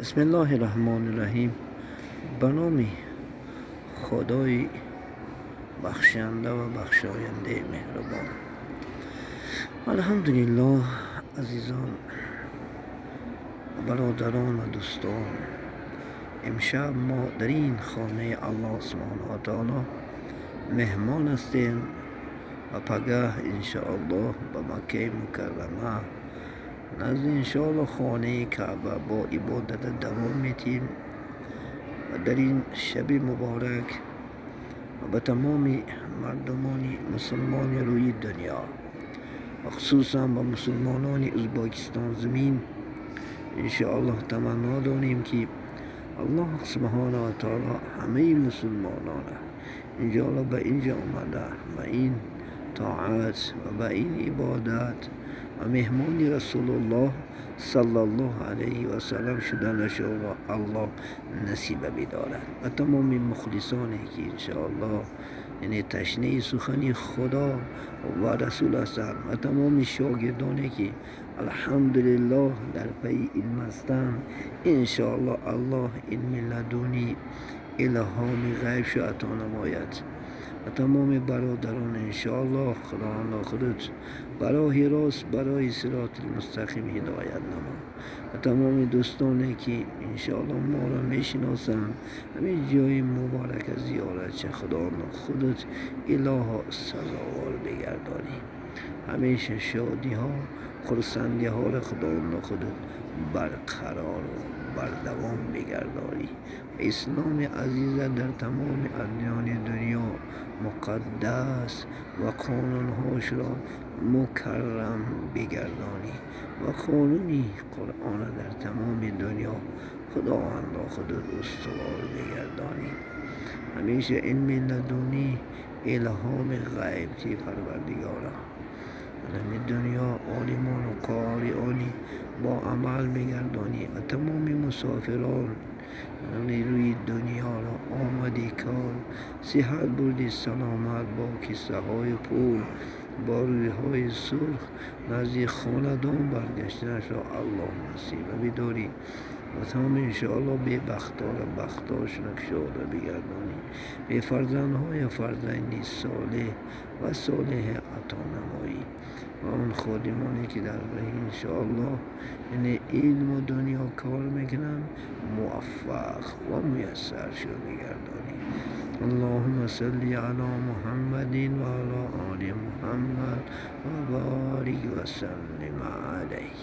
Бисмиллоҳи раҳмони раҳим. Ба номи Худои бахшанда ва бахшояндаи меҳрубон. Алҳамдулиллоҳ, азизон, бародарон ва дӯстон, имшаб мо дар ин хонаи Аллоҳ субҳонаҳу ва таоло меҳмон ҳастем ва пагаҳ иншоаллоҳ ба Маккаи Мукаррама назди иншоаллоҳ хонаи Каъба бо ибодата давом медиҳем. Ва дар ин шаби муборак ба тамоми мардумони мусулмони рӯи дунё ва хусусан ба мусулмонони Ӯзбекистон замин иншоаллоҳ таманно дорем, ки Аллоҳ субҳонаҳу ва таоло ҳамаи мусулмонона иншоаллоҳ ба инҷо омада, ба ин тоат ва ба ин ибодат ва меҳмони Расулуллоҳ саллаллоҳу алайҳи васаллам шуданашонро Аллоҳ насиба бидорад. Ва тамоми мухлисоне, ки иншоаллоҳ яъне ташнаи сухани Худо ва Расул ҳастанд, ва тамоми шогирдоне, ки алҳамдулиллоҳ дар пайи илм ҳастанд, иншоаллоҳ Аллоҳ илми ладунӣ, илҳоми ғайбшо ато намояд. Ва тамоми бародарон иншоаллоҳ Худовандо худат ба роҳи рост, ба роҳи сироти мустақим ҳидоят намо. Ва тамоми дӯстоне, ки иншоаллоҳ моро мешиносанд, ҳамин ҷои муборака зиёрат ша, Худовандо худат илоҳо сазовор бигардонӣ. Ҳамеша шодиҳо, хурсандиҳоро Худовандо худат барқарору бардавом бигардонӣ. Исломи азиза дар тамоми адёни дунё муқаддас ва қонунҳошро мукаррам бигардонӣ ва қонуни Қуръона дар тамоми дунё Худовандо худат устувор бигардонӣ. Ҳамеша илми ладунӣ, илҳоми ғайб ти, Парвардигора. Ҳамин дунё олимону қориони бо амал бигардонӣ ва тамоми мусофирон рӯи дунёро омади кор сиҳат бурди саломат, бо киссаҳои пул, бо рӯйҳои сурх назди хонадон баргаштанашро Аллоҳ насиба бидорӣ. Ва тамоми иншоаллоҳ бебахтора бахтошона кушода бигардонӣ, бефарзандҳоя фарзанди солеҳ ва солеҳе ато намоӣ. Ва он ходимоне, ки дар роҳи иншоаллоҳ яъне илму дунё кор мекунанд, муваффақ ва муяссар шуд бигардонӣ. Аллоҳумма салли ало Муҳаммадин ва ало оли Муҳаммад ва борик ва саллим алайҳ.